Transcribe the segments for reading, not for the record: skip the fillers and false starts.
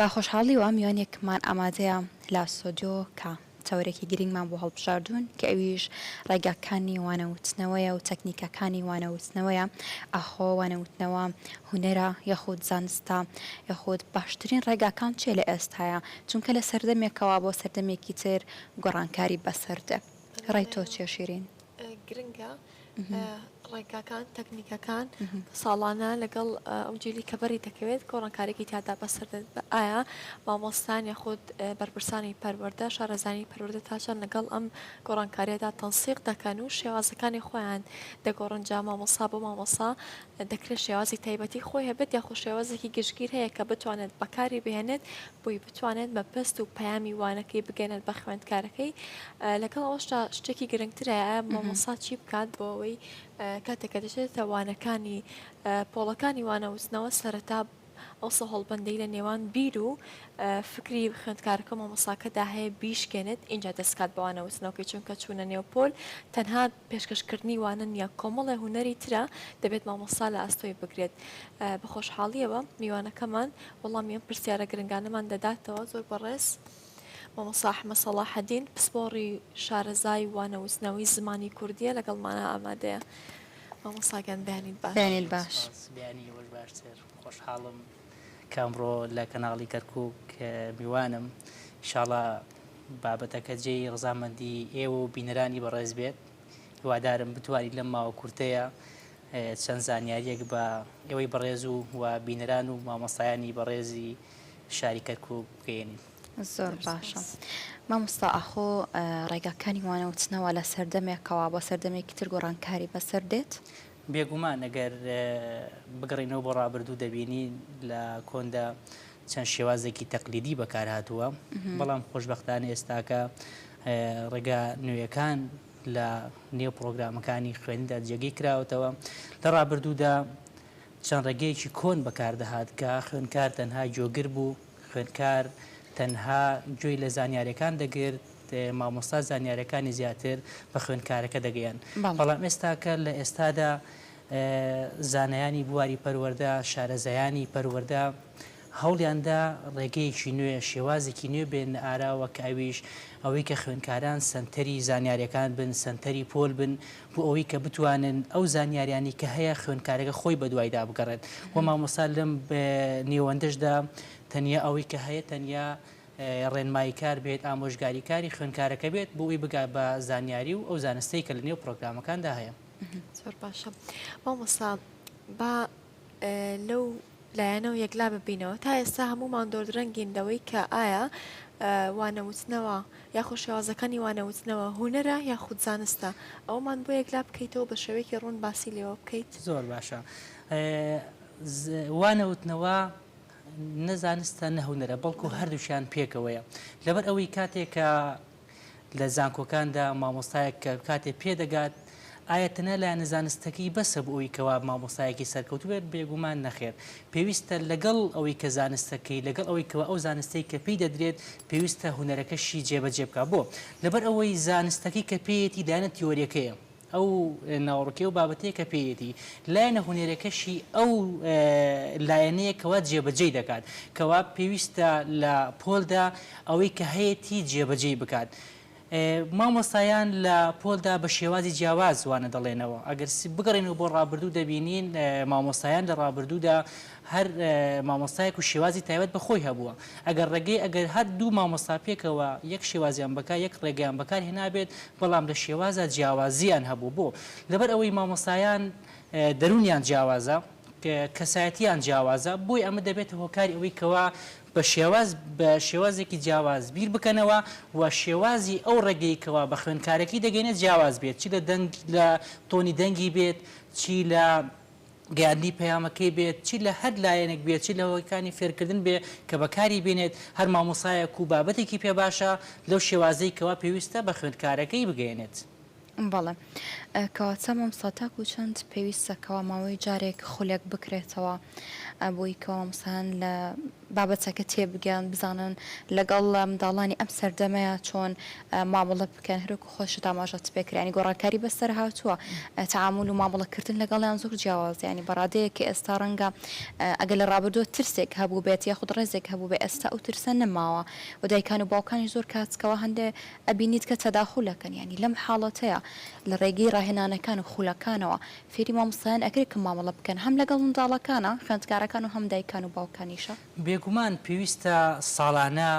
بە خۆشحاڵیەوە میوانێکمان ئامادەیە لە ستۆدیۆ کە تەوەرێکی گرنگمان بۆ هەڵبژاردوون کە ئەویش ڕێگاکانی وانەوتنەوەیە و تەکنیکەکانی وانەوتنەوەیە، ئاخۆ وانەوتنەوە هونەرە یاخود زانستە یاخود باشترین ڕێگاکان چیە لە ئێستایا چونکە لە سەردەمێکەوە بۆ سەردەمێکی تر گۆڕانکاری بەسەر دێ ڕای تۆ چیە شیرین؟ گرنگە ڕێگاکان، تەکنیکەکان ساڵانە لەگەڵ ئەو جیلی کە بەری دەکەوێت گۆڕانکاریی تیادا بەسەر دێت. ئایا مامۆستایان یاخود بەرپرسانی پەروەردە، شارەزایانی پەروەردە تا چەند لەگەڵ ئەم گۆڕانکارییەدا تەنسیق دەکەن و شێوازەکانی خۆیان دەگۆڕن؟ جا مامۆستا بۆ مامۆستا دەکرێت شێوازی تایبەتی خۆی هەبێت یاخود شێوازێکی گشتگیر هەیە کە بتوانێت بەکاری بهێنێت بۆی بتوانێت مەبەست و پەیامی وانەکەی بگەێنێت بە خوێندکارەکەی. لەگەڵ ئەوەشدا شتێکی گرنگتر هەیە مامۆستا چی بکات بۆ ئەوەی کاتێک کە دەچێتە وانەکانی پۆڵەکانی وانە وتنەوە سەرەتا ئەو سەهۆڵبەندەی لە نێوان بیر و فکری خوێندکارەکە مامۆساکەدا هەیە بیشکێنێت ئینجا دەستکات بە وانە وتنەوەکەی چونکە چوونە نێو پۆل تەنها پێشکەشکردنی وانە نییە کۆمەڵێ هونەری ترە دەبێت مامۆستا لە ئەستۆی بگرێت بە خۆشحاڵیەوە میوانەکەمان وەڵامی ئەم پرسیارە گرنگانەمان دەداتەوە زۆر بەڕێز مامۆستا ئەحمەد سەڵاحەدین پسپۆڕی شارەزای وانەوتنەوەی زمانی کوردییە لەگەڵمانا ئامادەیە. مامۆستا گیان بەیانیت باش. بەیانیت باش. سپاس، بەیانی ئێوەش باشتر. خۆشحاڵم کە ئەمڕۆ لە کەناڵی کەرکووک میوانم. ئیشاڵا بابەتەکە جێی ڕەزامەندی ئێوە و بینەرانی بەڕێز بێت. هیوادارم بتوانین لەم ماوە کورتەیە چەند زانیارییەک بە ئێوەی بەڕێز و و بینەران و مامۆستایانی بەڕێزی شاری کەرکووک بگەیەنین. زۆر باشە مامۆستا ئاخۆ ڕێگاکانی وانەوتنەوە لە سەردەمێکەوە بۆ سەردەمێکی تر گۆڕانکاری بەسەر دێت؟ بێگومان ئەگەر بگەڕێینەوە بۆ ڕابردوو دەبینین لە کۆندا چەند شێوازێکی تەقلیدی بەکارهاتووە بەڵام خۆشبەختانە ئێستاکە ڕێگا نوێیەکان لە نێو پڕۆگرامەکانی خوێندندا جێگەی کراوەتەوە لە ڕابردوودا چەند ڕێگەیەکی کۆن بەکاردەهات کە خوێندکار تەنها گوێگر بوو، خوێندکار تەنها گوێی لە زانیاریەکان دەگرت، مامۆستا زانیاریەکانی زیاتر بە خوێندکارەکە دەگەیاند. بەڵام ئێستاکە لە ئێستادا زانایانی بواری پەروەردە، شارەزایانی پەروەردە هەوڵیان دا ڕێگەیەکی نوێ، شێوازێکی نوێ بێننە ئاراوە کە ئەویش ئەوەی کە خوێندکاران سەنتەری زانیاریەکان بن، سەنتەری پۆل بن بۆ ئەوەی کە بتوانن ئەو زانیاریانەی کە هەیە خوێندکارەکە خۆی بەدوایدا بگەڕێت و مامۆستا لەم نێوەندەشدا تەنیا ئەوەی کە هەیە تەنیا ڕێنماییکار بێت، ئامۆژگاریکاری خوێندکارەکە بێت بۆ ئەوەی بگات بە زانیاری و ئەو زانستەی کە لە نێو پرۆگرامەکاندا هەیە. زۆر باشە مامۆستا با لەو لایەنەوە یەکلا ببینەوە، تا ئێستا هەموومان دۆردرەنگین لەوەی کە ئایا وانەوتنەوە یاخود شێوازەکانی وانەوتنەوە هونەرە یاخود زانستە، ئەوەمان بۆ یەکلا بکەیتەوە بە شێوەیەکی ڕوون باسی لێوە بکەیت؟ زۆر باشە. وانەوتنەوە نە زانستە نە هونەرە، بەڵکو هەردووکیان پێکەوەیە. لەبەر ئەوەی کاتێک کە لە زانکۆکاندا مامۆستایەک کە کاتێ پێدەگات ئایا تەنها لایەنە زانستەکەی بەسە بۆ ئەوی کەوا مامۆستایەکی سەرکەوتوو بێت؟ بێگومان نەخێر پێویستە لەگەڵ ئەوەی کە زانستەکەی لەگەڵ ئەوەی کەوا ئەو زانستەی کە پێی دەدرێت پێویستە هونەرەکەشی جێبەجێ بکات بۆ؟ لەبەر ئەوەی زانستەکەی کە پێیەتی لایەنە تیۆریەکەیە ئەو ناوەڕۆکی ئەو بابەتەیە کە پێیەتی، لایەنە هونەریەکەشی ئەو لایەنەیە کەوا جێبەجێی دەکات، کەوا پێویستە لە پۆلدا ئەوەی کە هەیەتی جێبەجێی بکات. مامۆستایان لە پۆلدا بە شێوازی جیاواز وانە دەڵێنەوە، ئەگەر بگەڕێینەوە بۆ ڕابردوو دەبینین مامۆستایان لە ڕابردوودا هەر مامۆستایەک و شێوازی تایبەت بە خۆی هەبووە، ئەگەر ڕێگەی ئەگەر هەر دوو مامۆستا پێکەوە یەک شێوازیان بەکار یەک ڕێگەیان بەکار هێنابێت بەڵام لە شێوازا جیاوازیان هەبوو بۆ؟ لەبەر ئەوەی مامۆستایان دەروونیان جیاوازە کەسایەتیان جیاوازە بۆی ئەمە دەبێتە هۆکاری ئەوەی کەوا بە شێواز بە شێوازێکی جیاواز بیر بکەنەوە و شێوازی ئەو ڕێگەی کەوا بە خوێندکارەکەی دەگەینێت جیاواز بێت چی لە دەنگ لە تۆنی دەنگی بێت چی لە گەیاندنی پەیامەکەی بێت، چی لە هەر لایەنێک بێت، چی لە هۆکانی فێرکردن بێ کە بەکاری بێنێت، هەر مامۆستایەک و بابەتێکی پێ باشە لەو شێوازەی کەوا پێویستە بە خوێندکارەکەی بگەیەنێت. بەڵێ. کەواتە مامۆستا تاکو چەند پێویستە کەوا ماوەی جارێک خولێک بکرێتەوە؟ بۆی کە مامۆستایان لە بابەتەکە تێبگەن بزانن لەگەڵ منداڵانی ئەم سەردەمەیا چۆن مامەڵە بکەن هەروەکو خۆشت ئاماژەت پێکرد یانی گۆڕانکاری بەسەر هاتووە تەعامول و مامەڵەکردن لەگەڵیان زۆر جیاوازە یانی بەڕادەیەک کە ئێستا ڕەنگە ئەگەر لە ڕابردووە ترسێک هەبووبێت یاخود ڕێزێک هەبووبێ ئێستا ئەو ترسە نەماوە و دایکان و باوکانیش زۆر کات کەوا هەندێ ئەبینیت کە تەداخول ئەکەن یانی لەم حاڵەتەیا لە ڕێگەی ڕاهێنانەکان و خولەکانەوە فێری مامۆستایان ئەکرێ کە مامەڵە بکەن هەم لەگەڵ منداڵەکانا، خوێندکارەکان و هەم دایکان و باوکانیشا. بێگومان پێویستە ساڵانە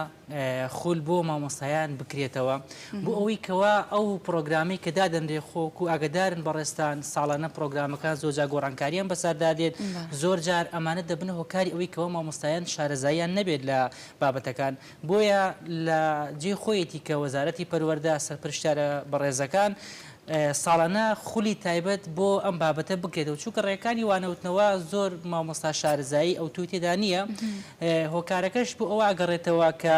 خول بۆ مامۆستایان بکرێتەوە بۆ ئەوەی کەوا ئەو پڕۆگرامەی کە دادەنرێ خۆ وەکو ئاگەدارن بەڕێزتان ساڵانە پڕۆگرامەکان زۆرجار گۆڕانکاریان بەسەردا دێت زۆرجار ئەمانە دەبنە هۆکاری ئەوەی کەوا مامۆستایان شارەزاییان نەبێت لە بابەتەکان بۆیە لە جێی خۆیەتی کە وەزارەتی پەروەردە سەرپەرشتیارە بەڕێزەکان ساڵانە خولی تایبەت بۆ ئەم بابەتە بکرێتەوە چونکە ڕێکانی وانەوتنەوە زۆر مامۆستا شارەزایی ئەوتۆی تێدا نییە هۆکارەکەش بۆ ئەوە ئەگەڕێتەوە کە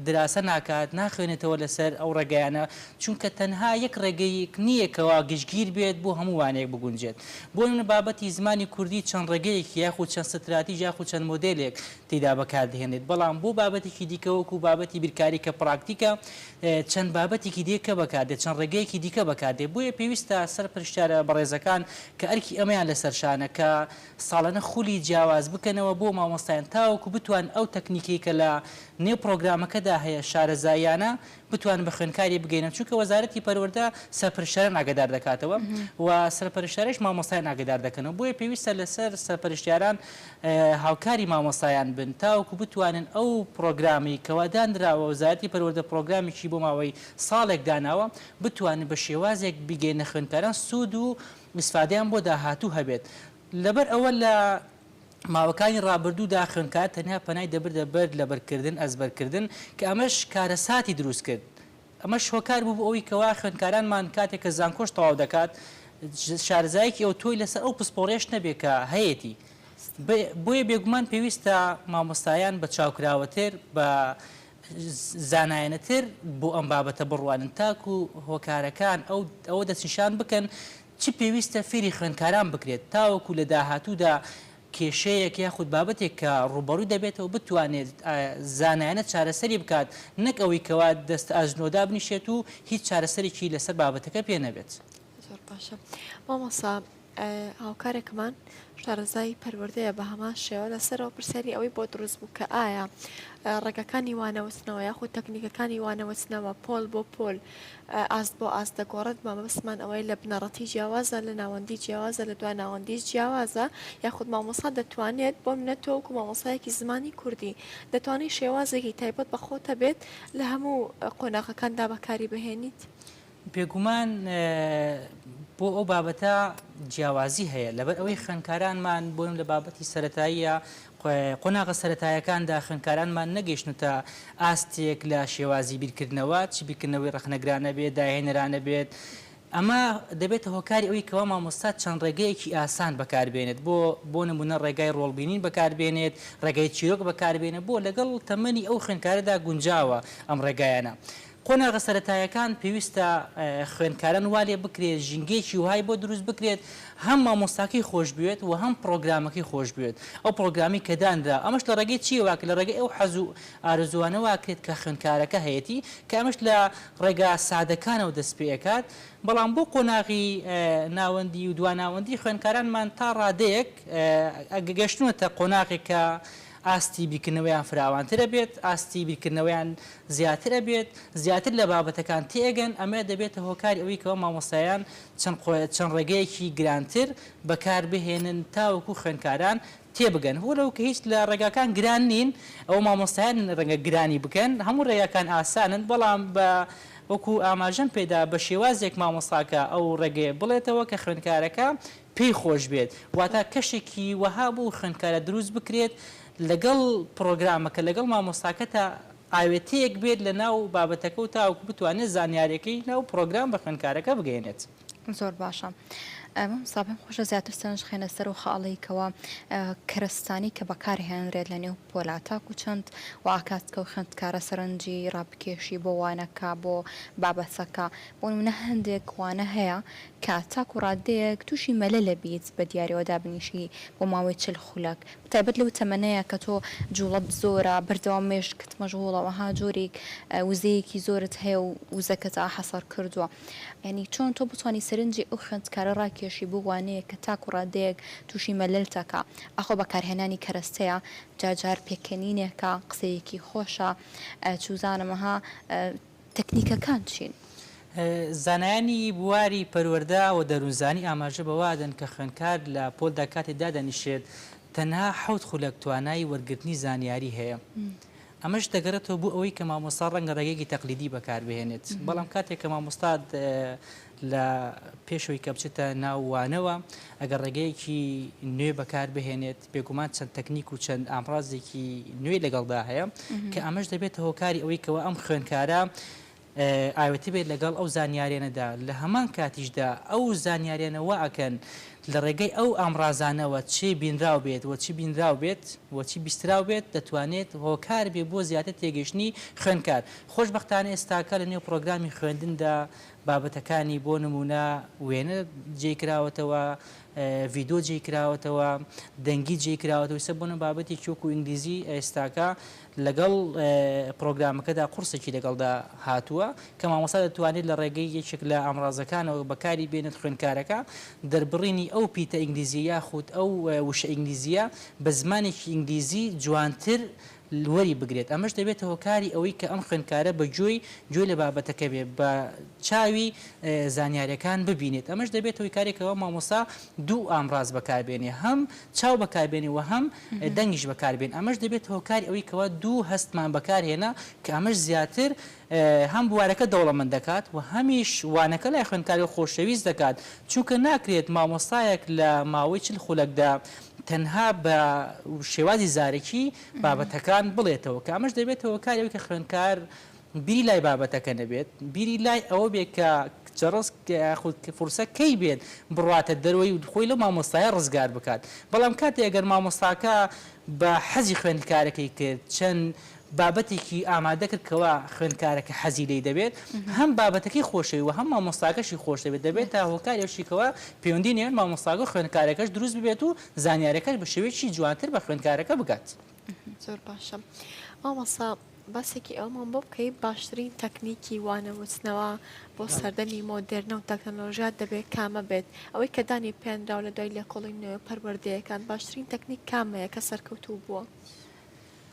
دراسە ناکات ناخوێنێتەوە لەسەر ئەو ڕێگایانە چونکە تەنها یەک ڕێگەیەک نییە کەوا گشتگیر بێت بۆ هەموو وانەیەک بگونجێت بۆ نمونە بابەتی زمانی کوردی چەند ڕێگەیەکی یاخود چەند ستراتیژ یاخود چەند مۆدێلێک تێدا بەکاردەهێنرێت بەڵام بۆ بابەتێکی دیکە وەکو بابەتی بیرکاری کە پراکتیکە چەند بابەتێکی دیکە بەکاردێت، چەند ڕێگەیەکی دیکە بەکاردێت، بۆیە پێویستە سەرپەرشتیارە بەڕێزەکان کە ئەرکی ئەمەیان لەسەر شانە کە ساڵانە خولی جیاواز بکەنەوە بۆ مامۆستایان تاوەکو بتوان ئەو تەکنیکەی کە لە نێو پڕۆگرامەکەدا هەیە شارەزاییانە بتوانن بە خوێندکاری بگەینن چونکە وەزارەتی پەروەردە سەرپەرشتیاران ئاگادار دەکاتەوە و سەرپەرشتیارش مامۆستایان ئاگادار دەکەنەوە بۆیە پێویستە لەسەر سەرپەرشتیاران هاوکاری مامۆستایان بن تاوەکو بتوانن ئەو پڕۆگرامەی کەوا دانراوە وەزارەتی پەروەردە پڕۆگرامێکی بۆ ماوەی ساڵێک داناوە بتوانن بە شێوازێک بیگەینە خوێندکاران سوود و ئیسفادەیان بۆ داهاتوو هەبێت لەبەر ئەوە لە ماوەکانی ڕابردوودا خوێندکار تەنیا پەنای دەبردە بەر لەبەرکردن ئەزبەرکردن کە ئەمەش کارەساتی دروست کرد ئەمەش هۆکار بوو بۆ ئەوەی کەوا خوێندکارانمان کاتێک کە زانکۆش تەواو دەکات شارەزایەکی ئەوتۆی لەسەر ئەو پسپۆڕیەش نەبێت کە هەیەتی بۆیە بێگومان پێویستە مامۆستایان بە چاوکراوەتر بە زانایانەتر بۆ ئەم بابەتە بڕوانن تاکو هۆکارەکان ئەو ئەوە دەستنیشان بکەن چ پێویستە فێری خوێندکاران بکرێت تاوەکو لە داهاتوودا کێشەیەک یاخود بابەتێک کە ڕووبەڕووی دەبێتەوە بتوانێت زانایانە چارەسەری بکات نەک ئەوەی کەوا دەست ئەژنۆ دابنیشێت و هیچ چارەسەرێکی لەسەر بابەتەکە پێ نەبێت. زۆر باشە مامۆستا هاوکارێکمان شارەزای پەروەردەیە بە هەمان شێوە لەسەرەوە پرسیاری ئەوەی بۆ دروست بوو کە ئایا ڕێگەکانی وانەوتنەوە یاخود تەکنیکەکانی وانەوتنەوە پۆل بۆ پۆل ئاست بۆ ئاست دەگۆڕێت، مەبەستمان ئەوەیە لە بنەڕەتی جیاوازە، لە ناوەندی جیاوازە، لە دوا ناوەندیش جیاوازە، یاخود مامۆستا دەتوانێت، بۆ نمونە تۆ وەکو مامۆستایەکی زمانی کوردی دەتوانی شێوازێکی تایبەت بە خۆت هەبێت لە هەموو قۆناغەکاندا بەکاری بهێنیت؟ بێگومان بۆ ئەو بابەتە جیاوازی هەیە، لەبەر ئەوەی خوێندکارانمان بۆ لە بابەتی سەرەتاییە قۆناغە سەرەتایەکاندا خوێندکارانمان نەگەیشتنەتە ئاستێک لە شێوازی بیرکردنەوە، چ بیرکردنەوەی ڕەخنەگرانە بێت، داهێنەرانە بێت، ئەمە دەبێتە هۆکاری ئەوەی کەوا مامۆستا چەند ڕێگەیەکی ئاسان بەکاربێنێت، بۆ بۆ نموونە ڕێگای ڕۆڵبینین بەکاربێنێت، ڕێگای چیرۆک بەکاربێنێت، بۆ لەگەڵ تەمەنی ئەو خوێندکارەدا گونجاوە ئەم ڕێگایانە. قۆناغە سەرەتایەکان پێویستە خوێندکاران وا لێ بکرێت ژینگەیەکی وەهای بۆ دروست بکرێت هەم مامۆستاکەی خۆش بوێت و هەم پڕۆگرامەکەی خۆش بوێت ئەو پڕۆگرامی کە دانرا ئەمەش لە ڕێگەی چییەوە کە لە ڕێگەی ئەو حەز و ئارەزووانە واکرێت کە خوێندکارەکە هەیەتی کە ئەمەش لە ڕێگا سادەکانەوە دەست پێ ئەکات بەڵام بۆ قۆناغی ناوەندی و دواناوەندی خوێندکارانمان تا ڕادەیەک گەشتوونەتە قۆناغێک کە ئاستی بیرکردنەوەیان فراوانتر ئەبێت، ئاستی بیرکردنەوەیان زیاتر ئەبێت، زیاتر لە بابەتەکان تێئەگەن، ئەمە دەبێتە هۆکاری ئەوەی کەوا مامۆستایان چەند چەند ڕێگەیەکی گرانتر بەکار بهێنن تاوەکو خوێندکاران تێبگەن، وەلەو کە هیچ لە ڕێگاکان گران نین، ئەوە مامۆستایانن ڕەنگە گرانی بکەن، هەموو ڕێگاکان ئاسانن، بەڵام بە وەکو ئاماژەم پێدا بە شێوازێک مامۆستاکە ئەو ڕێگەیە بڵێتەوە کە خوێندکارەکە پێی خۆش بێت، واتە کەشێکی وەها بۆ خوێندکارە دروست بکرێت لەگەڵ پڕۆگرامەکە لەگەڵ مامۆستاکەتا ئاوێتەیەک بێت لە ناو بابەتەکە و تاوەکو بتوانێت زانیاریەکەی ناو پڕۆگرام بە خوێندکارەکە بگەیەنێت. زۆر باشە مامۆستا پێم خۆشە زیاتر سەرنج خەینە سەر ئەو خاڵەی کەوا کەرەستانی کە بەکار هێنرێت لە نێو پۆلا تاکو چەند واکات کە خوێندکارە سەرنجی ڕابکێشی بۆ وانەکە بۆ بابەتەکە بۆ نمونە هەندێک وانە هەیە کە تاکو ڕادەیەک توشی مەلەلە بیت بە دیاریەوە دابنیشی بۆ ماوەی 40 خولەک. تایبەت لەو تەمەنەیە کە تۆ جوڵەت زۆرە بەردەوام مێشکت مەشغوڵە وەها جۆریک وزەیەکی زۆرت هەیە و وزەکەت حەسەر کردووە یانی چۆن تۆ بتوانی سەرنجی ئەو خوێندکارە ڕاکێشی بۆ وانەیەک کە تاکو ڕادەیەک تووشی مەلەلتەکا ئاخۆ بەکارهێنانی کەرەستەیە جار جار پێکەنینێکە قسەیەکی خۆشە چوزانم ها تەکنیکەکان چین؟ زانایانی بواری پەروەردە و دەروونزانی ئاماژە بەوە ئەدەن کە خوێندکار لە پۆلدا کاتێ دادەنیشێت تەنها حەوت خولەک توانای وەرگرتنی زانیاری هەیە. ئەمەش دەگەڕێتەوە بۆ ئەوەی کە مامۆستا ڕەنگە ڕێگەیەکی تەقلیدی بەکاربهێنێت، بەڵام کاتێک کە مامۆستا لە پێشەوەی کە بچێتە ناو وانەوە ئەگەر ڕێگەیەکی نوێ بەکاربهێنێت بێگومان چەند تەکنیک و چەند ئامڕازێکی نوێی لەگەڵدا هەیە کە ئەمەش دەبێتە هۆکاری ئەوەی کەوا ئەم خوێندکارە ئاوێتە بێت لەگەڵ ئەو زانیاریانەدا، لە هەمان کاتیشدا ئەو زانیاریانە وا ئەکەن لە ڕێگەی ئەو ئامڕازانەوە چ بینراو بێت و چ بینراو بێت و چ بیستراو بێت دەتوانێت هۆکار بێت بۆ زیاتر تێگەیشتنی خوێندکار. خۆشبەختانە ئێستاکە لە نێو پڕۆگرامی خوێندندا بابەتەکانی بۆ نموونە وێنە جێی کراوەتەوە، ڤیدۆ جێی کراوەتەوە، دەنگی جێی کراوەتەوە، ئیستا بۆ نموونە بابەتێکی وەکوو ئینگلیزی ئێستاکە لەگەڵ پڕۆگرامەکەدا قوڕسێکی لەگەڵدا هاتووە کە مامۆستا دەتوانێت لە ڕێگەی یەکێک لە ئامڕازەکانەوە بەکاری بێنێت خوێندکارەکە دەربڕینی ئەو پیتە ئینگلیزیە یاخود ئەو وشە ئینگلیزیە بە زمانێکی ئینگلیزی جوانتر وەری بگرێت ئەمەش دەبێتە هۆکاری ئەوەی کە ئەم خوێندکارە بە گوێی گوێی لە بابەتەکە بێ بە چاوی زانیاریەکان ببینێت ئەمەش دەبێتە هۆی کارێکەوە مامۆستا دوو ئامڕاز بەکاربێنێ هەم چاو بەکاربێنێ و هەم دەنگیش بەکاربێن ئەمەش دەبێتە هۆکاری ئەوەی کەوا دوو هەستمان بەکارهێنا کە ئەمەش زیاتر هەم بوارەکە دەوڵەمەند دەکات و هەمیش وانەکە لای خوێندکاری خۆشەویست دەکات چونکە ناکرێت مامۆستایەک لە ماوەی 40 خولەکدا تەنها بە شێوازی زارەکی بابەتەکان بڵێتەوە کە ئەمەش دەبێتە هۆکاری ئەوەی کە خوێندکار بیری لای بابەتەکە نەبێت، بیری لای ئەوە بێت کە جەڕس یاخود فرسە کەی بێت بڕواتە دەرەوەی و خۆی لەو مامۆستایە ڕزگار بکات. بەڵام کاتێ ئەگەر مامۆستاکە بە حەزی خوێندکارەکەی کرد، چەند بابەتێکی ئامادە کرد کەوا خوێندکارەکە حەزی لێی دەبێت، هەم بابەتەکەی خۆشەوێت و هەم مامۆستاکەشی خۆشدەوێت، دەبێتە هۆکاری ئەوشی کەوا پەیوەندی نێوان مامۆستاکە و خوێندکارەکەش دروست ببێت و زانیارەکەش بە شێوەیەکی جوانتر بە خوێندکارەکە بگات. زۆر باشە مامۆستا باسێکی ئەوەمان بۆ بکەی باشترین تەکنیکی وانە وتنەوە بۆ سەردەمی مۆدێرنە و تەکنەلۆژیا دەبێت کامە بێت ئەوەی کە دانی پێنراو لە دوای لێکۆڵینەوە پەروەردەیەکان باشترین تەکنیک کامەیە کە سەرکەوتوو بووە؟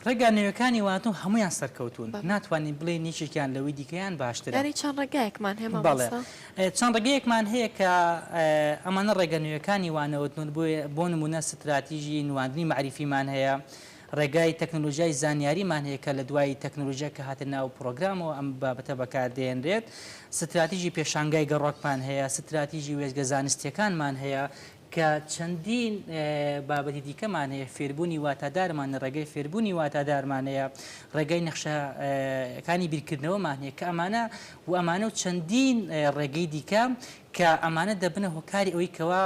ڕێگا نوێکانی وانەوتن هەموویان سەرکەوتوون ناتوانین بڵێین یەکێکیان لەوەی دیکەیان باشترە. یانی چەند ڕێگایەکمان هەیە بەڵێ مامۆستا؟ چەند ڕێگەیەکمان هەیە کە ئەمانە ڕێگە نوێکانی وانەوتنن بۆیە بۆ نموونە ستراتیژی نواندنی مەعریفیمان هەیە، ڕێگای تەکنۆلۆژیای زانیاریمان هەیە کە لە دوای تەکنۆلۆژیا کە هاتە ناو پڕۆگرامەوە ئەم بابەتە بەکاردێنرێت، ستراتیژی پێشانگای گەڕۆکمان هەیە، ستراتیژی وێستگە زانستییەکانمان هەیە کە چەندین بابەتی دیکەمان هەیە، فێربوونی واتادارمان هەیە، ڕێگای فێربوونی واتادارمان هەیە، ڕێگای نەخشەکانی بیرکردنەوەمان هەیە کە ئەمانە و ئەمانە و چەندین ڕێگەی دیکە کە ئەمانە دەبنە هۆکاری ئەوەی کەوا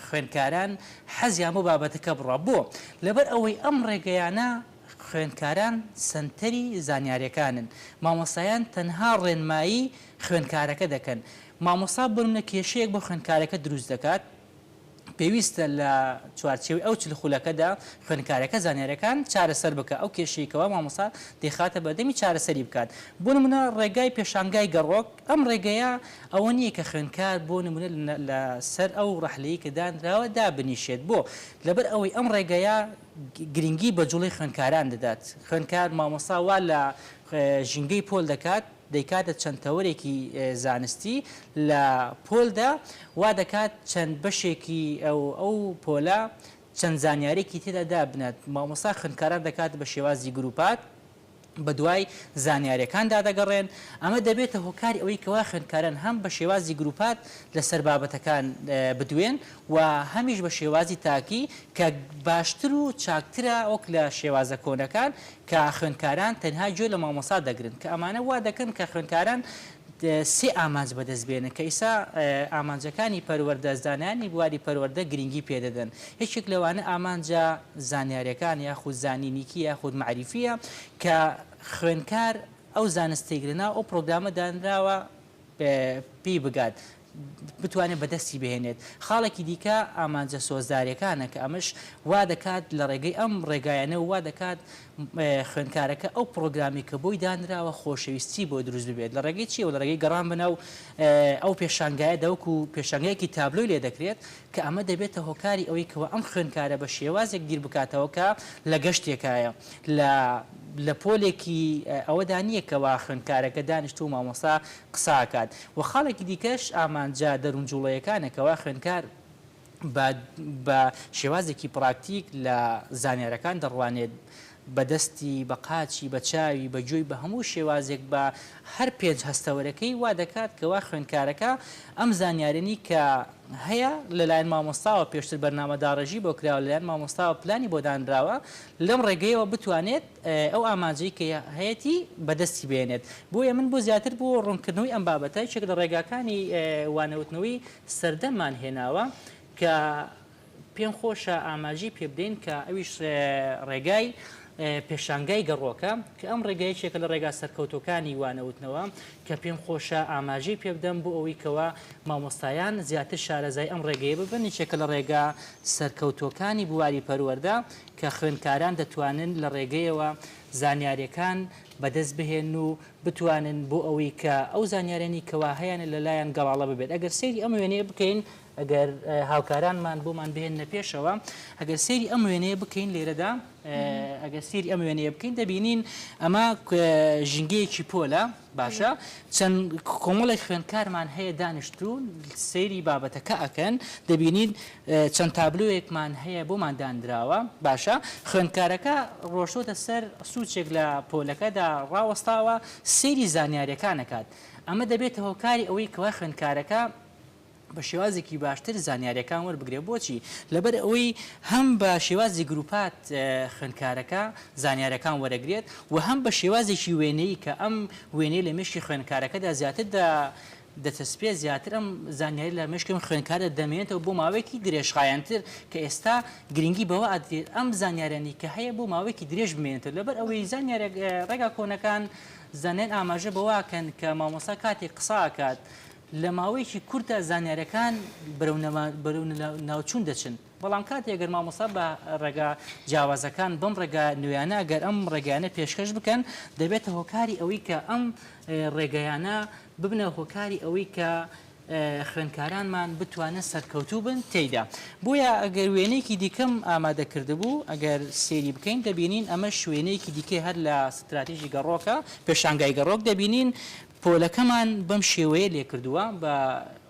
خوێندکاران حەزیان بۆ بابەتەکە بڕوا. بۆ؟ لەبەر ئەوەی ئەم ڕێگەیانە خوێندکاران سەنتەری زانیاریەکانن، مامۆستایان تەنها ڕێنمایی خوێندکارەکە دەکەن. مامۆستا بۆ نمونە کێشەیەک بۆ خوێندکارەکە دروست دەکات، پێویستە لە چوارچێوەی ئەو 40 خولەکەدا خوێندکارەکە زانیاریەکان چارەسەر بکات، ئەو کێشەی کەوا مامۆستا دەیخاتە بەردەمی چارەسەری بکات. بۆ نمونە ڕێگای پێشانگای گەڕۆک، ئەم ڕێگەیە ئەوە نییە کە خوێندکار بۆ نمونە لە سەر ئەو ڕەحلەی کە دانراوە دابنیشێت، بۆ؟ لەبەر ئەوەی ئەم ڕێگەیە گرنگی بە جوڵەی خوێندکاران دەدات، خوێندکار مامۆستا وا لە ژینگەی پۆل دەکات، دەیکاتە چەند تەوەرێکی زانستی لە پۆلدا، وا دەکات چەند بەشێکی ئەو پۆلە چەند زانیارێکی تێدا دابنات، مامۆستا خوێندکاران دەکات بە شێوازی گروپات، بەدوای زانیاریەکاندا دەگەڕێن، ئەمە دەبێتە هۆکاری ئەوەی کەوا خوێندکاران هەم بە شێوازی گروپات لەسەر بابەتەکان بدوێن و هەمیش بە شێوازی تاکی کە باشتر و چاکترە وەک لە شێوازە کۆنەکان کە خوێندکاران تەنها گوێ لە مامۆستا دەگرن کە ئەمانە وا دەکەن کە خوێندکاران سێ ئامانج بەدەست بێنن کە ئیسا ئامانجەکانی پەروەردە زانایانی بواری پەروەردە گرنگی پێ دەدەن یەکێک لەوانە ئامانجە زانیاریەکان یاخود زانینیکی یاخود مەعریفیە کە خوێندکار ئەو زانستەی لەناو ئەو پرۆگرامە دانراوە پێی بگات. بتوانێت بەدەستی بهێنێت. خاڵێکی دیکە ئامانجە سۆزداریەکانە کە ئەمەش وا دەکات لە ڕێگەی ئەم ڕێگایانەوە وا دەکات خوێندکارەکە ئەو پڕۆگرامی کە بۆی دانراوە خۆشەویستی بۆ دروست ببێت لە ڕێگەی چیەوە لە ڕێگەی گەڕان بەناو ئەو پێشانگایەدا وەکو پێشانگایەکی تابلۆی لێ دەکرێت کە ئەمە دەبێتە هۆکاری ئەوەی کەوا ئەم خوێندکارە بە شێوازێک بیر بکاتەوە کە لە گەشتێکایە لە لە پۆلێکی ئەوەدا نییە کەوا خوێندکارەکە دانیشتووە و مامۆستا قسە ئەکات و خاڵێکی دیکەش ئامانجە دەروونجوڵەیەکانە کەوا خوێندکار بە بە شێوازێکی پراکتیک لە زانیارەکان دەڕوانێت بە دەستی، بە قاچی، بە چاوی، بە گوێی، بە هەموو شێوازێک بە هەر پێنج هەستەوەرەکەی وا دەکات کەوا خوێندکارەکە ئەم زانیارەنی کە هەیە لەلایەن مامۆستاوە پێشتر بەرنامەداڕێژی بۆ کراوە لەلایەن مامۆستاوە پلانی بۆ دانراوە لەم ڕێگەیەوە بتوانێت ئەو ئامانجەی کە هەیەتی بەدەستی بهێنێت. بۆیە من بۆ زیاتر بۆ ڕوونکردنەوەی ئەم بابەتە یەکێک لە ڕێگاکانی وانەوتنەوەی سەردەممان هێناوە کە پێم خۆشە ئاماژەی پێ بدەین کە ئەویش ڕێگای پێشانگای گەڕۆکە کە ئەم ڕێگا یەکێکە لە ڕێگا سەرکەوتووەکانی وانەوتنەوە کە پێم خۆشە ئاماژەی پێ بدەم بۆ ئەوەی کەوا مامۆستایان زیاتر شارەزای ئەم ڕێگەیە ببن یەکێکە لە ڕێگا سەرکەوتووەکانی بواری پەروەردە کە خوێندکاران دەتوانن لە ڕێگەیەوە زانیاریەکان بەدەست بهێنن و بتوانن بۆ ئەوەی کە ئەو زانیاریانەی کەوا هەیانە لەلایان گەڵاڵە ببێت ئەگەر سەیری ئەم وێنەیە بکەین ئەگەر هاوکارانمان بۆمان بهێننە پێشەوە ئەگەر سەیری ئەم وێنەیە بکەین لێرەدا ئەگەر سەیری ئەم وێنەیە بکەین دەبینین ئەمە ژینگەیەکی پۆلە باشە چەند کۆمەڵێک خوێندکارمان هەیە دانیشتوون سەیری بابەتەکە ئەکەن دەبینین چەند تابلۆیەکمان هەیە بۆمان دانراوە باشە خوێندکارەکە ڕۆشتۆتە سەر سوچێک لە پۆلەکەدا ڕاوەستاوە سەیری زانیاریەکان ئەکات ئەمە دەبێتە هۆکاری ئەوەی کەوا خوێندکارەکە بە شێوازێکی باشتر زانیاریەکان وەربگرێت بۆچی؟ لەبەر ئەوەی هەم بە شێوازی گروپات خوێندکارەکە زانیارەکان وەرەگرێت و هەم بە شێوازێکی وێنەیی کە ئەم وێنەیە لە مێشکی خوێندکارەکەدا زیاتر دەچەسپێت زیاتر ئەم زانیاری لە مێشکی ئەم خوێندکارە دەمێنێتەوە بۆ ماوەیەکی درێژخایەنتر کە ئێستا گرنگی بەوە ئەدرێت ئەم زانیارانەی کە هەیە بۆ ماوەیەکی درێژ بمێنێتەوە لەبەر ئەوەی زانیارە ڕێگا کۆنەکان زانایان ئاماژە بەوە ئەکەن کە مامۆستا کاتێک قسە ئەکات لە ماوەیەکی کورتدا زانیارەکان بەرەو بەرەو ناوچوون دەچن، بەڵام کاتێ گەر مامۆستا بە ڕێگا جیاوازەکان بەم ڕێگا نوێیانە گەر ئەم ڕێگایانە پێشکەش بکەن دەبێتە هۆکاری ئەوەی کە ئەم ڕێگایانە ببنە هۆکاری ئەوەی کە خوێندکارانمان بتوانن سەرکەوتوو بن تێیدا. بۆیە ئەگەر وێنەیەکی دیکەم ئامادە کردبوو ئەگەر سەیری بکەین دەبینین ئەمەش وێنەیەکی دیکەی هەر لە ستراتیژی گەڕۆکە پێشانگای گەڕۆک دەبینین پۆلەکەمان بەم شێوەیە لێکردووە، بە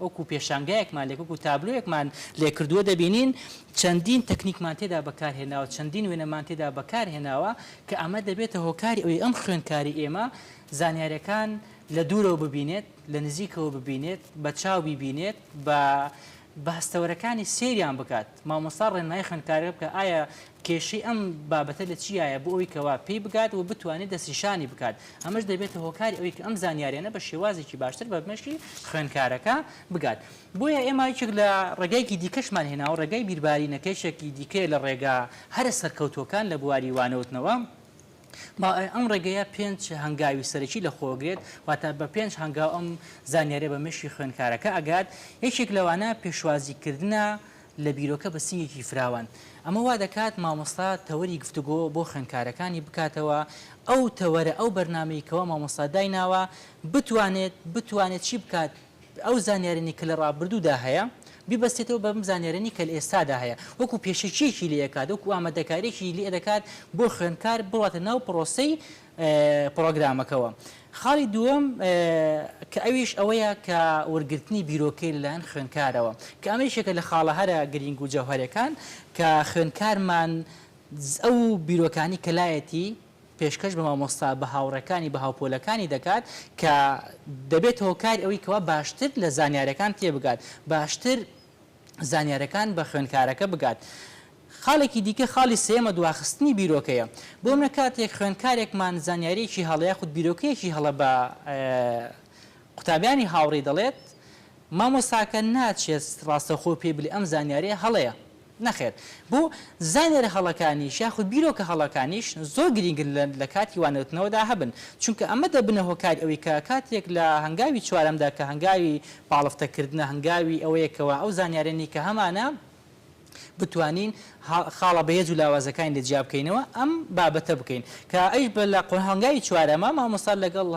وەکو پێشانگایەکمان لێ وەکو تابلۆیەکمان لێکردووە، دەبینین چەندین تەکنیکمان تێدا بەکارهێناوە، چەندین وێنەمان تێدا بەکارهێناوە کە ئەمە دەبێتە هۆکاری ئەوەی ئەم خوێندکاری ئێمە زانیاریەکان لە دوورەوە ببینێت، لە نزیکەوە ببینێت، بە چاو بیبینێت، بە بە هەستەوەرەکانی سەیریان بکات، مامۆستا ڕێنمایی خوێندکارەکە بکات ئایا کێشەی ئەم بابەتە لە چیایە بۆ ئەوەی کەوا پێی بگات و بتوانێت دەستنیشانی بکات، ئەمەش دەبێتە هۆکاری ئەوەی کە ئەم زانیاریانە بە شێوازێکی باشتر بە مێشکی خوێندکارەکە بگات. بۆیە ئێمە یەکێک لە ڕێگایەکی دیکەشمان هێناوە، ڕێگای بیربارینە کە یەکێکی دیکەیە لە ڕێگا هەرە سەرکەوتووەکان لە بواری وانەوتنەوە. ئەم ڕێگەیە پێنج هەنگاوی سەرەکی لەخۆگرێت، واتە بە پێنج هەنگاو ئەم زانیاریە بە مێشکی خوێندکارەکە ئەگات، یەکێک لەوانە پێشوازیکردنە لە بیرۆکە بە سینگێکی فراوان، ئەمە وا دەکات مامۆستا تەوەری گفتوگۆ بۆ خوێندکارەکانی بکاتەوە، ئەو تەوەرە ئەو بەرنامەی کەوا مامۆستا دایناوە بتوانێت بتوانێت چی بکات؟ ئەو زانیارانەی کە لە ڕابردوودا هەیە بیبەستێتەوە بەم زانیارانەی کە لە ئێستادا هەیە، وەکو پێشەکییەکی لێ ئەکات، وەکو ئامادەکارییەکی لێ دەکات بۆ خوێندکار بڕواتە ناو پڕۆسەی پڕۆگرامەکەوە. خاڵی دووەم کە ئەویش ئەوەیە کە وەرگرتنی بیرۆکەی لەلایەن خوێندکارەوە، کە ئەمە یەکێکە لە خاڵە هەرە گرینگ و جەوهەرەکان کە خوێندکارمان ئەو بیرۆکانەی کە لایەتی پێشکەش بە مامۆستا، بە هاوڕێکانی، بە هاوپۆلەکانی دەکات کە دەبێتە هۆکاری ئەوەی کەوا باشتر لە زانیارەکان تێبگات، باشتر زانیارەکان بە خوێندکارەکە بگات. خاڵێکی دیکە خاڵی سێیەمە دواخستنی بیرۆکەیە. بۆ منە کاتێک خوێندکارێکمان زانیارییەکی هەڵە یاخود بیرۆکەیەکی هەڵە بە قوتابیانی هاوڕێی دەڵێت، مامۆستاکە ناچێت ڕاستەوخۆ پێی بلێ ئەم زانیارییە هەڵەیە. نەخێر بۆ زانیارە هەڵەکانیش یاخود بیرۆکە هەڵەکانیش زۆر گرینگن لە کاتی وانەوتنەوەدا هەبن چونکە ئەمە دەبنە هۆکاری ئەوەی کە کاتێک لە هەنگاوی چوارەمدا کە هەنگاوی پاڵفتەکردنە هەنگاوی ئەوەیە کەوا ئەو زانیارانەی کە هەمانە بتوانین خاڵە بەهێز و لاوازەکانی لێ جیا بکەینەوە ئەم بابەتە بکەین کە ئەویش بە لە هەنگاوی چوارەمە مامۆستا لەگەڵ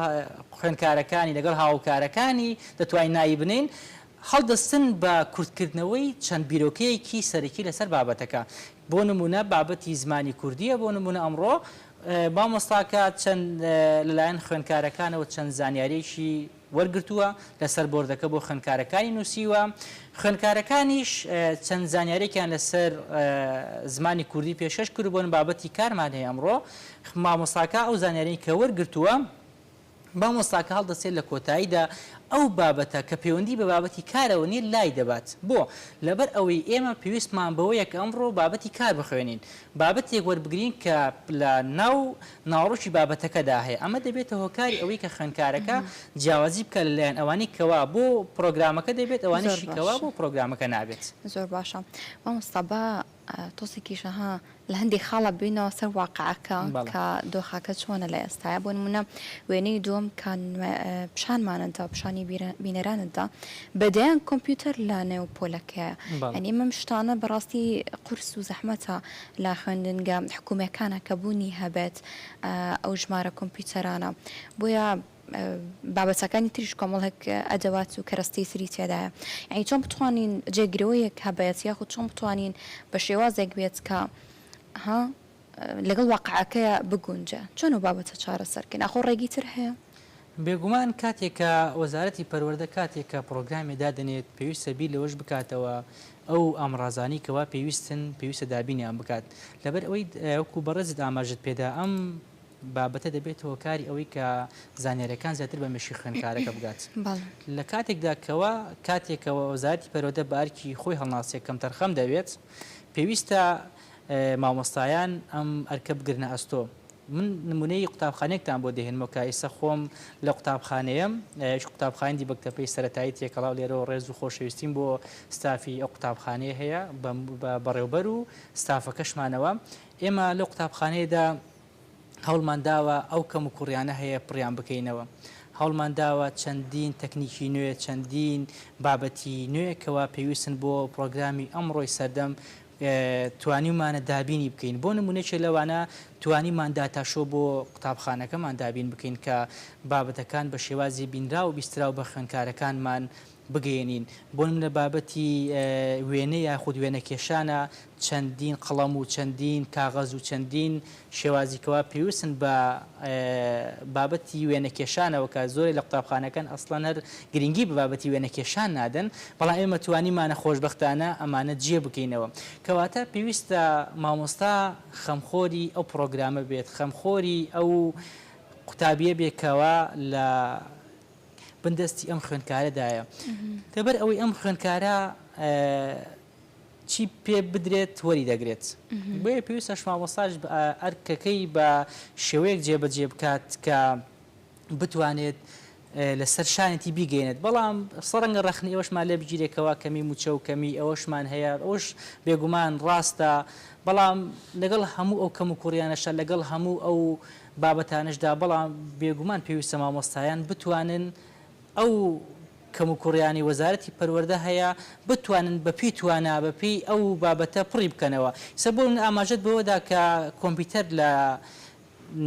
خوێندکارەکانی لەگەڵ هاوکارەکانی دەتوانین ناوی بنێین هەڵدەستن بە کورتکردنەوەی چەند بیرۆکەیەکی سەرەکی لەسەر بابەتەکە. بۆ نموونە بابەتی زمانی کوردییە، بۆ نموونە ئەمڕۆ مامۆستاکە چەند لەلایەن خوێندکارەکانەوە چەند زانیارییەکی وەرگرتووە، لەسەر بۆردەکە بۆ خوێندکارەکانی نووسیوە، خوێندکارەکانیش چەند زانیارییەکیان لەسەر زمانی کوردی پێشکەش کردوو، بۆ نموونە بابەتی کارمان هەیە ئەمڕۆ مامۆستاکە ئەو زانیارییەی کە وەرگرتووە، مامۆستاکە هەڵدەستێت لە کۆتاییدا ئەو بابەتە کە پەیوەندی بە بابەتی کارەوە نییە لای دەبات. بۆ؟ لەبەر ئەوەی ئێمە پێویستمان بەوەیە کە ئەمڕۆ بابەتی کار بخوێنین. بابەتێک وەربگرین کە لە ناو ناوەڕۆکی بابەتەکەدا هەیە. ئەمە دەبێتە هۆکاری ئەوەی کە خوێندکارەکە جیاوازی بکات لە لایەن ئەوانەی کەوا بۆ پڕۆگرامەکە دەبێت زۆر ئەوانەشی کەوا باشە. بۆ پڕۆگرامەکە نابێت. زۆر باشە مامۆستا با تۆزێکیش ها لە هەندێک خاڵە بینەوە سەر واقعەکە کە دۆخەکە چۆنە لە ئێستاە بۆ نمونە وێنەی دووەم کە پیشانمانەدا پیشانی بینەرانتدا بە دەیان کۆمپیوتەر لە نێو پۆلەکەیە یعنی ئەم شتانە بەڕاستی قورس و زەحمەتە لە خوێندنگە حکوومیەکانە کە بوونی هەبێت ئەو ژمارە کۆمپیوتەرانە بۆیە بابەتەکانی تریش کۆمەڵێک ئەدەوات و کەرەستەی تری تێدایە یانی چۆن بتوانین جێگرەوەیەک هەبێت یاخود چۆن بتوانین بە شێوازێک بێت کە ها لەگەڵ واقعەکەیە بگونجێ چۆن ئەو بابەتە چارەسەر کەین ئاخۆ ڕێگەی تر هەیە؟ بێگومان کاتێک کە وەزارەتی پەروەردە کاتێک کە پڕۆگرامێ دادەنێت پێویستە بیر لەوەش بکاتەوە ئەو ئامڕازانەی کەوا پێویستن پێویستە دابینیان بکات لەبەر ئەوەی وەکو بەڕێزت ئاماژەت پێدا ئەم بابەتە دەبێتە هۆکاری ئەوەی کە زانیاریەکان زیاتر بە مێشکی خوێندکارەکە بگات. لە کاتێکدا کەوا کاتێک کە وەزارەتی پەروەردە بە ئەرکی خۆی هەڵناسێت کەمتەرخەم دەبێت، پێویستە مامۆستایان ئەم ئەرکە بگرنە ئەستۆ. من نمونەی قوتابخانەیەکتان بۆ دەهێنمەوە کە ئیستا خۆم لە قوتابخانەیەم، قوتابخانەی دیبەگتەپەی سەرەتایی تێکەڵاو لێرەوە ڕێز و خۆشەویستیم بۆ ستافی ئەو قوتابخانەیە هەیە بە بەڕێوبەر و ستافەکەشمانەوە. ئێمە لەو قوتابخانەیەدا هەوڵمان داوە ئەو کەموکوڕیانە هەیە پڕیان بکەینەوە. هەوڵمان داوە چەندین تەکنیکی نوێ، چەندین بابەتی نوێ کەوا پێویستن بۆ پڕۆگرامی ئەمڕۆی سەردەم توانیومانە دابینی بکەین. بۆ نموونە یەکێ لەوانە توانیمان data show بۆ قوتابخانەکەمان دابین بکەین کە بابەتەکان بە شێوازی بینراو و بیستراو بە خوێندکارەکانمان بگەیەنین، بۆ نمونە بابەتی وێنە یاخود وێنەکێشانە چەندین قەڵەم و چەندین کاغەز و چەندین شێوازی کەوا پێویستن بە بابەتی وێنەکێشانەوە کە زۆرێک لە قوتابخانەکان ئەسڵەن هەر گرنگی بە بابەتی وێنەکێشان نادەن بەڵام ئێمە توانیمانە خۆشبەختانە ئەمانە جێ بکەینەوە کەواتە پێویستە مامۆستا خەمخۆری ئەو پڕۆگرامە بێت خەمخۆری ئەو قوتابیە بێت کەوا لە بن دەستی ئەم خوێندکارەدایە لەبەر ئەوەی ئەم خوێندکارە چی پێ بدرێت وەری دەگرێت بۆیە پێویستەش مامۆستاش ئەرکەکەی بە شێوەیەک جێبەجێ بکات کە بتوانێت لەسەر شانێتی بیگەێنێت بەڵام سەرەنگە ڕەخنەی ئەوەشمان لێ بگیرێکەوە کەمی موچە و کەمی ئەوەشمان هەیە ئەوش بێگومان ڕاستە بەڵام لەگەڵ هەموو ئەو کەم و کوڕیانەشە لەگەڵ هەموو ئەو بابەتانەشدا، بەڵام بێگومان پێویستە مامۆستایان بتوانن ئەو کەموکوڕیانەی وەزارەتی پەروەردە هەیە بتوانن بەپێی توانا بەپێی ئەو بابەتە پڕی بکەنەوە. ئیستا بۆ نمونە ئاماژەت بەوەدا کە کۆمپیوتەر لە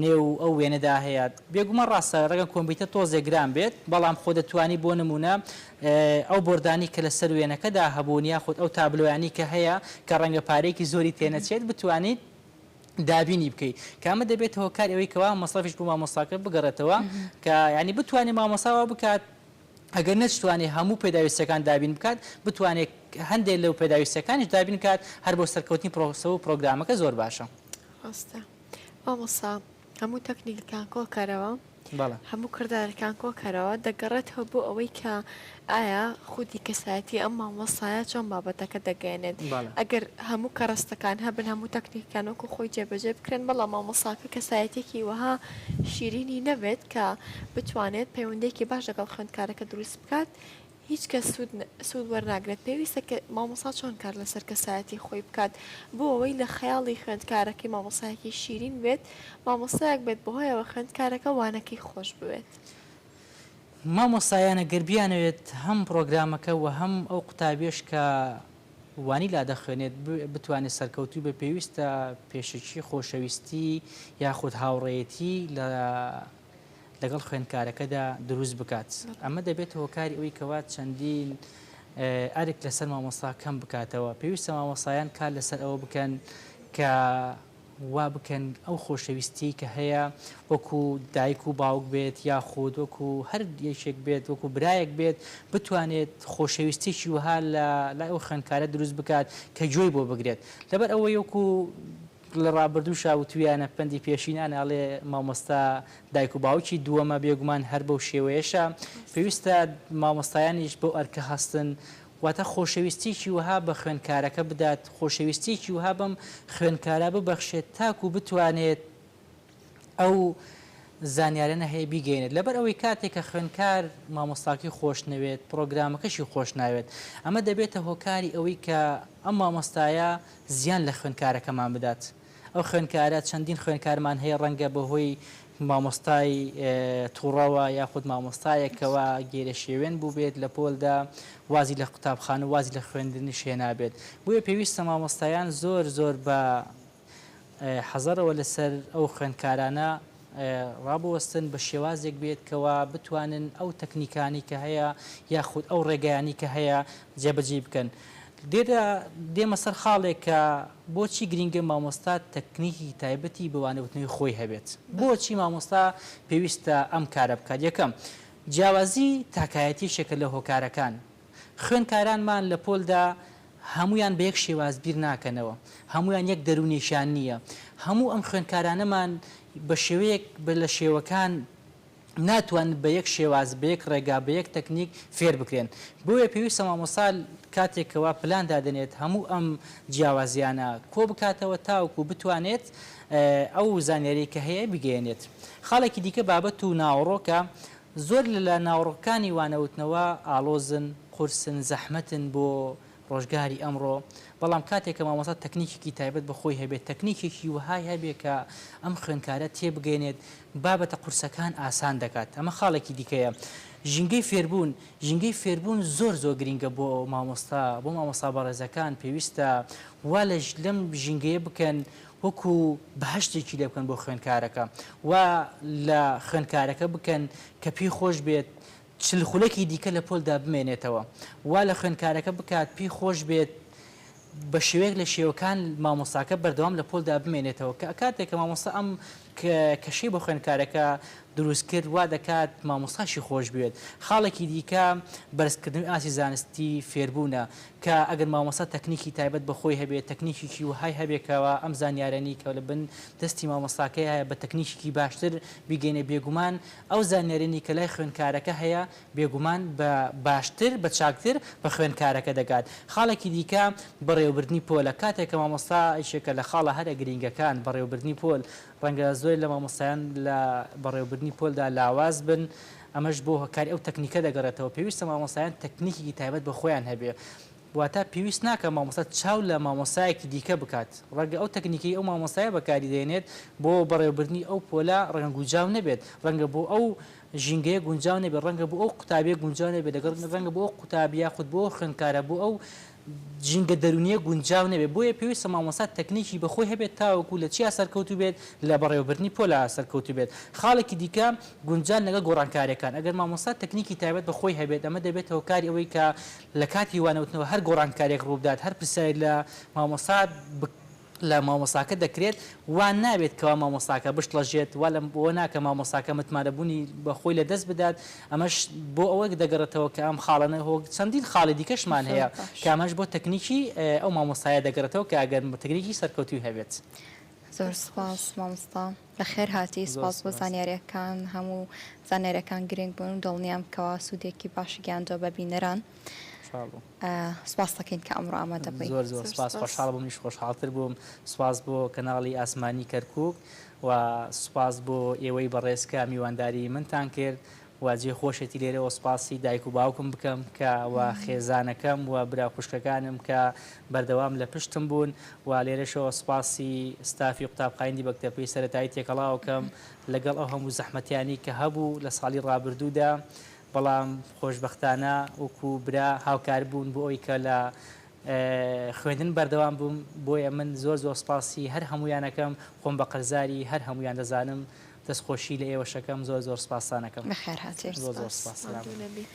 نێو ئەو وێنەدا هەیە، بێگومان ڕاستە ڕەنگە کۆمپیوتەر تۆزێک گران بێت، بەڵام خۆ دەتوانی بۆ نمونە ئەو بۆردانەی کە لەسەر وێنەکەدا هەبوون یاخود ئەو تابلۆیانەی کە هەیە کە ڕەنگە پارەیەکی زۆری تێنەچێت بتوانیت دابینی بکەی کە ئەمە دەبێتە هۆکاری ئەوەی کەوا مەسرەفیش بۆ مامۆستاکە بگەڕێتەوە کە یانی بتوانێت مامۆستا وا بکات ئەگەر نەشتوانێت هەموو پێداویستیەکان دابین بکات بتوانێت هەندێک لەو پێداویستیەکانیش دابین کات هەر بۆ سەرکەوتنی پرۆسە و پرۆگرامەکە زۆر باشە. ڕاستە مامۆستا هەموو تەکنیکەکان کۆکەرەوە. بەڵێ. هەموو کردارەکان کۆکەرەوە دەگەڕێتەوە بۆ ئەوەی کە ئایا خودی کەسایەتی ئەم مامۆستایە چۆن بابەتەکە دەگەیەنێت بەڵێ. ئەگەر هەموو کەرەستەکان هەبن هەموو تەکنیکەکان وەکو خۆی جێبەجێ بکرێن بەڵام مامۆستاکە کەسایەتیەکی وەها شیرینی نەبێت کە بتوانێت پەیوەندیەکی باش لەگەڵ خوێندکارەکە دروست بکات. هیچ کەس سوود سوود وەرناگرێت پێویستە کە مامۆستا چۆن کار لەسەر کەسایەتی خۆی بکات بۆ ئەوەی لە خەیاڵی خوێندکارەکەی مامۆستایەکی شیرین بێت مامۆستایەک بێت بەهۆیەوە خوێندکارەکە وانەکەی خۆش بوێت. مامۆستایان گەر بیانەوێت هەم پڕۆگرامەکە و هەم ئەو قوتابیەش کە وانی لا دەخوێنێت بتوانێت سەرکەوتوو بێت پێویستە پێشەکی خۆشەویستی یاخود هاوڕێیەتی لە لەگەڵ خوێندکارەکەدا دروست بکات ئەمە دەبێتە هۆکاری ئەوەی کەوا چەندین ئەرک لەسەر مامۆستا کەم بکاتەوە پێویستە مامۆستایان کار لەسەر ئەوە بکەن کە وا بکەن ئەو خۆشەویستیەی کە هەیە وەکو دایک و باوک بێت یاخود وەکو هەر یەکێک بێت وەکو برایەک بێت بتوانێت خۆشەویستیەکی وەها لە لای ئەو خوێندکارە دروست بکات کە گوێی بۆ بگرێت لەبەر ئەوەی وەکو لە ڕابردووشا وتویانە پەندی پێشینان ئەڵێ مامۆستا دایک و باوکی دووەمە بێگومان هەر بەو شێوەیەشە پێویستە مامۆستایانیش بەو ئەرکە هەستن واتە خۆشەویستیەکی وەها بە خوێندکارەکە بدات، خۆشەویستیەکی وەها بەم خوێندکارە ببەخشێت تاکو بتوانێت ئەو زانیارانە هەیە بیگەیەنێت. لەبەر ئەوەی کاتێک کە خوێندکار مامۆستاکەی خۆش نەوێت، پڕۆگرامەکەشی خۆش ناوێت، ئەمە دەبێتە هۆکاری ئەوەی کە ئەم مامۆستایە زیان لە خوێندکارەکەمان بدات. ئەو خوێندکارە چەندین خوێندکارمان هەیە ڕەنگە بەهۆی مامۆستای توڕەوە یاخود مامۆستایەکەوە گێرەشێوێن بووبێت لە پۆلدا وازی لە قوتابخانە وازی لە خوێندنیش هێنابێت بۆیە پێویستە مامۆستایان زۆر زۆر بە حەزەرەوە لەسەر ئەو خوێندکارانە ڕابوەستن بە شێوازێک بێت کەوا بتوانن ئەو تەکنیکانەی کە هەیە یاخود ئەو ڕێگایانەی کە هەیە جێبەجێی بکەن. لێرە دێمە سەر خاڵێک کە بۆچی گرینگە مامۆستا تەکنیکی تایبەتی بە وانەوتنەوەی خۆی هەبێت؟ بۆچی مامۆستا پێویستە ئەم کارە بکات؟ یەکەم، جیاوازی تاکایەتی یەکێکە لە هۆکارەکان. خوێندکارانمان لە پۆلدا هەموویان بە یەک شێواز بیر ناکەنەوە، هەموویان یەک دەروونێکیان نییە، هەموو ئەم خوێندکارانەمان بە شێوەیەک لە شێوەکان ناتوانن بە یەک شێواز، بە یەک ڕێگا، بە یەک تەکنیک فێر بکرێن. بۆیە پێویستە مامۆستا کاتێک کەوا پلان دادەنێت هەموو ئەم جیاوازییانە کۆ بکاتەوە تاوەکو بتوانێت ئەو زانیاریەی کە هەیە بیگەیەنێت. خاڵێکی دیکە بابەت و ناوەڕۆکە، زۆر لە ناوەڕۆکەکانی وانەوتنەوە ئاڵۆزن، قورسن، زەحمەتن بۆ ڕۆژگاری ئەمڕۆ، بەڵام کاتێک کە مامۆستا تەکنیکێکی تایبەت بە خۆی هەبێت، تەکنیکێکی وەهای هەبێت کە ئەم خوێندکارە تێبگەیەنێت، بابەتە قورسەکان ئاسان دەکات. ئەمە خاڵێکی دیکەیە. ژینگەی فێربوون، ژینگەی فێربوون زۆر زۆر گرینگە بۆ مامۆستا، بۆ مامۆستا بەڕێزەکان پێویستە وا لە لەم ژینگەیە بکەن وەکو بەهەشتێکی لێ بکەن بۆ خوێندکارەکە، وا لە خوێندکارەکە بکەن کە پێی خۆش بێت 40 خولەکی دیکە لە پۆلدا بمێنێتەوە، وا لە خوێندکارەکە بکات پێی خۆش بێت بە شێوەیەک لە شێوەکان مامۆستاکە بەردەوام لە پۆلدا بمێنێتەوە، کە کاتێک کە مامۆستا ئەم کەشەی بۆ خوێندکارەکە دروست کرد وا دەکات مامۆستاشی خۆش بوێت. خاڵێکی دیکە بەرزکردنەوەی ئاستی زانستی فێربوونە، کە ئەگەر مامۆستا تەکنیکی تایبەت بە خۆی هەبێت، تەکنیکێکی وەهای هەبێت کەوا ئەم زانیارانەی کە لە بن دەستی مامۆستاکەی هەیە بە تەکنیکێکی باشتر بیگەینێ بێگومان ئەو زانیارانەی کە لای خوێندکارەکە هەیە بێگومان بە باشتر بە چاکتر بە خوێندکارەکە دەگات. خاڵێکی دیکە بەڕێوەبردنی پۆلە، کاتێک کە مامۆستا یەکێکە لە خاڵە هەرە گرینگەکان بەڕێوەبردنی پۆل، ڕەنگە زۆرێک لە مامۆستایان لە بەڕێوەبردنی پۆلدا لاواز بن، ئەمەش بۆ هۆکاری ئەو تەکنیکە دەگەڕێتەوە، پێویستە مامۆستایان تەکنیکێکی تایبەت بە خۆیان هەبێ، واتە پێویست ناکات مامۆستا چاو لە مامۆستایەکی دیکە بکات، ڕەنگە ئەو تەکنیکەی ئەو مامۆستایە بەکاری دەهێنێت بۆ بەڕێوەبردنی ئەو پۆلە ڕەنگە گونجاو نەبێت، ڕەنگە بۆ ئەو ژینگەیە گونجاو نەبێت، ڕەنگە بۆ ئەو قوتابیە گونجاو نەبێت، لەگەڵ ڕەنگە بۆ ئەو قوتابی یاخود بۆ ئەو خوێندکارە بۆ ئەو ژینگە دەروونیە گونجاو نەبێت، بۆیە پێویستە مامۆستا تەکنیکی بە خۆی هەبێت تاوەکو لە چیا سەرکەوتوو بێت لە بەڕێوەبردنی پۆلا سەرکەوتوو بێت. خاڵێکی دیکە گونجان لەگەڵ گۆڕانکاریەکان، ئەگەر مامۆستا تەکنیکی تایبەت بە خۆی هەبێت ئەمە دەبێتە هۆکاری ئەوەی کە لە کاتی وانەوتنەوە هەر گۆڕانکاریەک ڕووبدات هەر پرسیارێک لە مامۆستا لە مامۆستاکە دەکرێت وا نابێت کەوا مامۆستاکە بشڵەژێت وا لە بۆ ناکە مامۆستاکە متمانەبوونی بە خۆی لە دەست بدات ئەمەش بۆ ئەوە دەگەڕێتەوە کە ئەم خاڵانە هۆ چەندین خاڵی دیکەشمان هەیە کە ئەمەش بۆ تەکنیکی ئەو مامۆستایە دەگەڕێتەوە کە ئەگەر تەکنیکی سەرکەوتووی هەبێت. زۆر سوپاس مامۆستا بەخێر هاتی سوپاس بۆ زانیاریەکان هەموو زانیاریەکان گرنگ بوون و دڵنیام کەوا سوودێکی باشی گەیاندووە بە بینەران سوپاس دەکەین کە ئەمڕۆ ئامادە بووی. زۆر زۆر سوپاس خۆشحاڵ بووم منیش خۆشحاڵتر بووم سوپاس بۆ کەناڵی ئاسمانی کەرکوک و سوپاس بۆ ئێوەی بەڕێز کە میوانداری منتان کرد. و جێی خۆشێتی لێرەوە سوپاسی دایک و باوکم بکەم کە و خێزانەکەم و برا خوشکەکانم کە بەردەوام لە پشتم بوون و لێرەشەوە سوپاسی ستافی قوتابخانی دیبەگتەپەی سەرەتایی تێکەڵاوەکەم لەگەڵ ئەو هەموو زەحمەتیانی کە هەبوو لە ساڵی ڕابردوودا بەڵام خۆشبەختانە وەکو برا هاوکار بوون بۆ ئەوی کە لە خوێندن بەردەوام بووم بۆیە من زۆر زۆر سپاسی هەر هەموویانەکەم خۆم بە قەرزاری هەر هەموویان دەزانم دەست خۆشی لە ئێوەش ئەکەم زۆر زۆر سپاستان ئەکەم بەخێر هاتی. زۆر زۆر سپاس سلام. ماندوو نەبی.